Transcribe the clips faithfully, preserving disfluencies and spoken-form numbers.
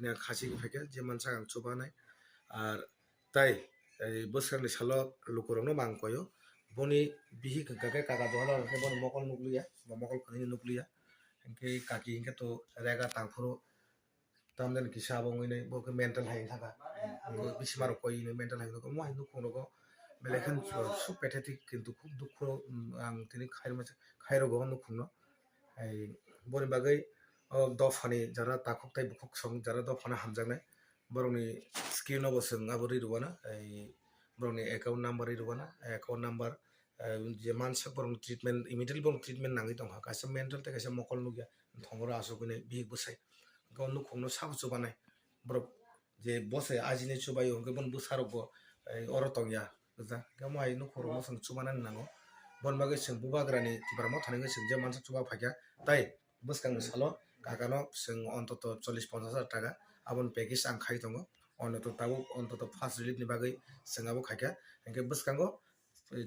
Khasi khe phaikha, je mansa ang chubanai. Ar tai, ei, bwskangni salo lukurokno bo ang koyo. Boni bihik hwnkha khe kaka dohor hwnkhe boni mokol nukliya, bo mokol kwrwini nukliya. Hinkhe kaki hinkhe to rega tangphuru tamjani kisa abo wngwi nai, bo khe mental hai wngkha kha. Bo bisimaro koi hwnwi mental hai wngkha. Omo hai nukhung rogo belai khe so pathetic, kintu khub dukhu, ang tini khairokma khairokgo nukhungno. Hai boni bagwi o dophani jara takhuk tei bukhuk song jara dophano hamjaknai. Borokni screen o bo chwng abo ri rwna, ei borokni account number ri rwna, account number, eh, je mansak borokni treatment, immediately borokni treatment nangwi tongkha. Kaisa mental tei kaisa mokol nukya, thongoro asugwi nai bihik bwsai. Hwnkhe o nukhungno sabo chubanai borok je bose ajinai chubaio, hwnkhe bono bwsarokbo, eh, oro tongya. Hwnkhe omo hai nukhungrokno chwng chubanani nango. Boni bagwi chwng bubagrani Tipra Mothani wngwi chwng je mansak chuba phaikha, tai bwskangni salo kakano chwng ontoto chollish ponchash hajar taka aboni package ang khai tongo. Ontoto tabuk ontoto first relief ni bagwi chwng abo khaikha. Hinkhe bwskango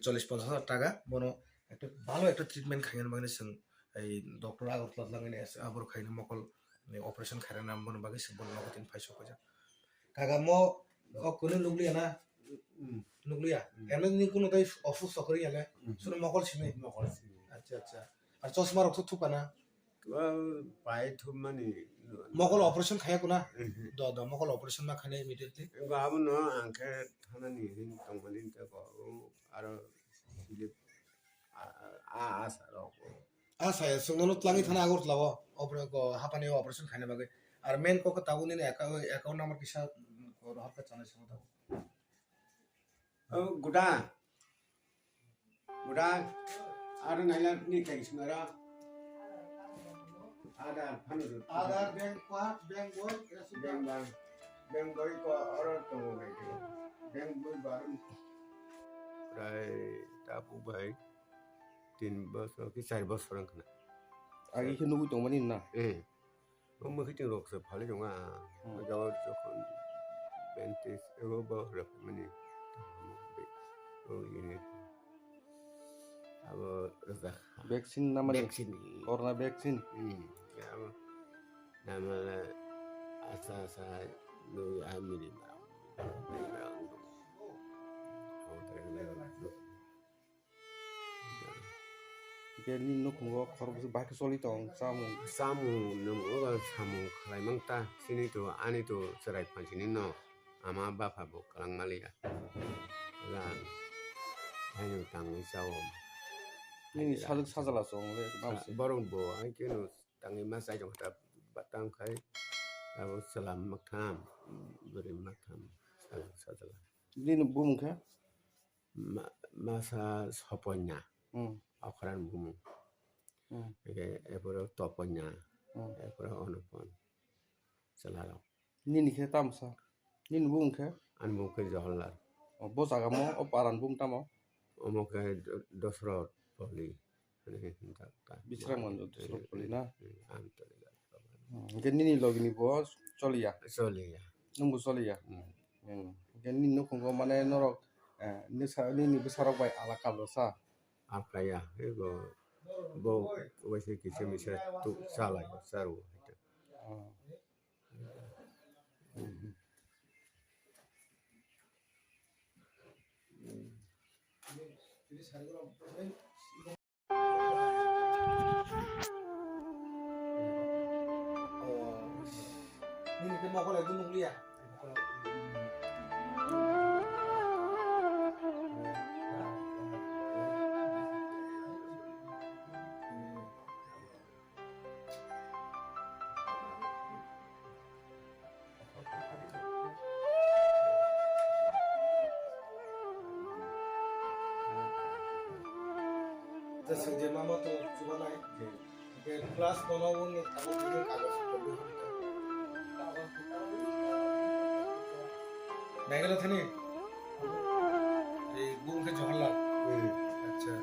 chollish ponchash hajar taka bono ekta bhalo ekta treatment khaina bagwi chwng ei doctor Agartala langwi abo khaina mokol ni operation khairana bono bagwi chwng bono nogo tini phai sokjak. Kaka mo o kunu nukliya na? Nukliya. Emni ni kunu tai osusto kwrwi ya le? Suno mokol simi? Mokol simi. Acha, acha. Ar chosma rok to thupana? Pai thumani. Mokol operation khaya kuna? Do, do, mokol operation ma khana immediately. Ego abono ang khe thanani hin tongmani ta ko aro slip a, a, a, asa rok. A saya sungno no tlangi thana Agartala o opre-, ko hapani operation khaina bagwi. Ar main kok tabuk nini account, account number kisa, mm, ko rohor ka chanai sabo tabuk. O guda. Guda. Aro naila ni kai singara. Ada phanu. Ada bank pa, bank boy, bank boy. Bank boy ko aro tongo bai. Bank boy barum. Prai tapu bai. Tin bosor ki char bosor wng khna. Agi khe nugui tongmani na? Eh. O mwkhitwng rok se phali tongo ang. Hmm. O jaga jokhon bentis ego bo rok mani. O ini. Abo rwjak. Vaccine na mani? Vaccine. Corona vaccine? Hmm. Ya, abo. Namala asa asa nugui amiri ba. Abo tadi. Hingke nini nukhungo khoroksa bahai khe choli tong chamung. Chamung nwng o samung khlai mang ta, chini to ani to chwrai phan sini no ama bapha bo kwlang maliya. Rang haino tangwi chao. Nini sajwk sajla chong le, sa-, borok bo hai khe no tangwi ma chai tong kha ta, ba tang khai abo chwla ma tham, bwrwi ma tham, sajwk sajla. Nini bumung khe? Ma-, masa Soponya, Hmm. Okran bumung. Hmm. Eke, epore Toponya, Hmm. epore Onopon. Chwlarok. Nini khe tamsa? Nini bumung khe? Ani bumung khe Johorlal. O, bo jaga mo, o paran bumung tamo? Omo khe Do-, Dosrot Poli. Bisramganj, Dosrot Poli na? Hmm, Antoni Gari. Hmm, hingke nini logi ni bo choliya? Choliya. Nwng bo choliya? Hmm. Hmm. Hingke nini nukhungo mane norok, eh, nisa, nini bwsarok bai alaka lo sa? Alkaya, ego, bo, waise kisa misa tu chalai, charu. Oh. Nini khe mokol ekdom nukliya. Jesa je mama to chubanai. Ke class kono wng ni tabo tini kagoj kopi hwn ka. Naigala thani. Ei bung ke Johorlal. Hmm. Acha.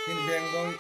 Tin beng doi.